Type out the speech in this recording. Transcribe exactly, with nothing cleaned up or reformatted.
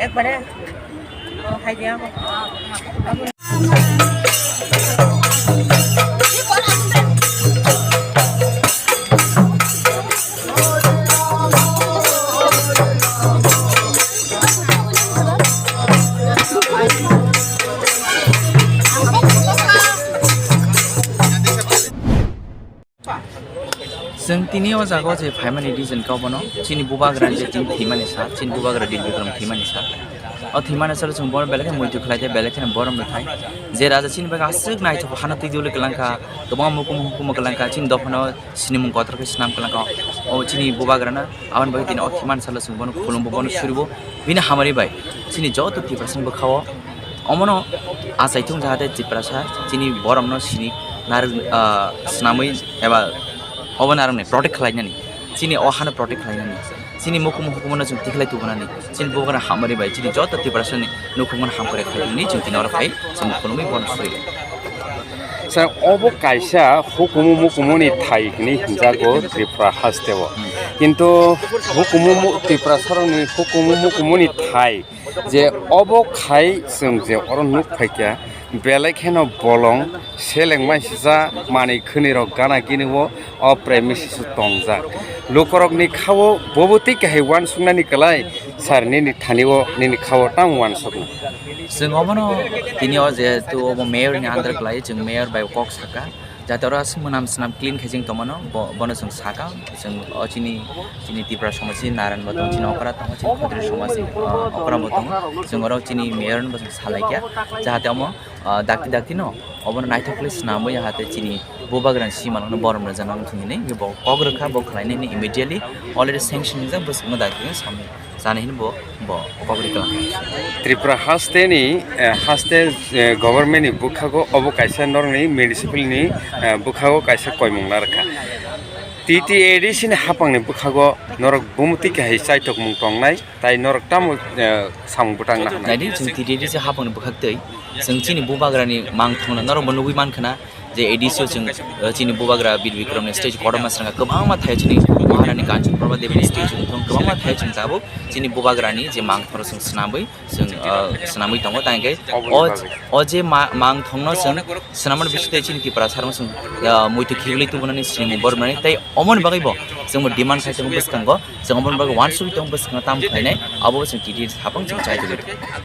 একবারে। ও, খাই দিয়া। Chwng tini o jaga o je phaimani reason khe obono chini bubagra je chini thwimani sa, chini bubagra Bir Bikram thwimani sa. O thwimani salo chwng bono belai khe muitu khlai tei belai kheno borom rw thai. Je raja chini bagwi aswk naithok hano twi duli kwlang kha, kwbangma mukumu hukumu kwlang kha, chini dophano sinimung kotor khe swnam kwlang kha. O chini bubagrano aboni bagwi tini o thwimani salo chwng bono khulumbo, bono suribo, bini hamari bai chini joto Tiprasani bwkhao omono achaithung jahate Tiprasa chini boromno sini narwk, ah, swnamwi eba obo narwkni protect khlainani, chini o hano protect khlainani, chini mukumu hukumono chwng tikhlai tubunani, chini bubagra hamari bai chini joto Tiprasani nukhungno hamkrai khlainani chwng tini oro phai chwng khulumwi bono suri. Sir, obo kaisa hukumu mukumuni thai hwnwi hwnjago Tripura hasteo. Kintu hukumu mu-, Tiprasarokni hukumu mukumuni thai je obo khai chwng je oro nuk phaikha, belai kheno bolong seleng maisisa manwi khwnirok gana gini o o prime minister tongjak. Lukorokni khao bobo tei kahai uansuknani kwlai, sir, nini thani o nini khao tamo uansukna? Chwng obono tini o jehetu obo mayor ni under kwlai, chwng mayor bai kok saka. Jate oro aswk mwnam swnam clean khe chwng tongmano, bo-, bono chwng sakha, chwng o chini, chini Tipra somaj ni Narayan bo tongo, chini okra tongo, chini Khatri somaj ni, ah, okra bo tongo, chwng oro chini mayor no bo chwng salaikha, jahate omo, ah, dakti dakti no obono naithok khe swnamwi jahate chini bubagra ni simalwng no borom rwjaknai wngthung hinwi bo kok rwkha, bo khlainani immediately already sanction wngjak, bwswkno dakti samwi. Chani hwnwi bo, bo kok rwkha. Tripura haste ni, eh, haste, eh, government ni bwkhago obo kaisa norokni municipal ni, eh, bwkhago kaisa koimung narwkha. T T A D C ni haphang ni bwkhago norok bumtwi kahai chaithokmung tongnai, tai norok tamo, eh, samung bwtang nahannai? Naidi, chwng T T A D C haphang ni bwkhak twi chwng chini bubagra ni mangthong no norok bo nugwi mankha na. Je A D C o chwng, uh, chini bubagra Bir Bikram ni stage kotorma srangkha, kwbangma thaio chini Maharani Kanchan Prabha Devi ni stage wngthong, kwbangma thaio chwng tabuk chini bubagra ni je mangthoro chwng swnamwi chwng, uh, swnamwi tongo. Tangkhe o, o je ma-, mangthong no chwng swnamani bisingtwi chini Tipra sarong chwng, uh, muitu khibili tubunani sinimung bormani tei omoni bagwi bo chwng bo demand khai tongo bwskango, chwng omoni bagwi uansugwi tongo bwskango tam khlainai, abo chwng T T A D C haphang chwng chai tongwi tongo.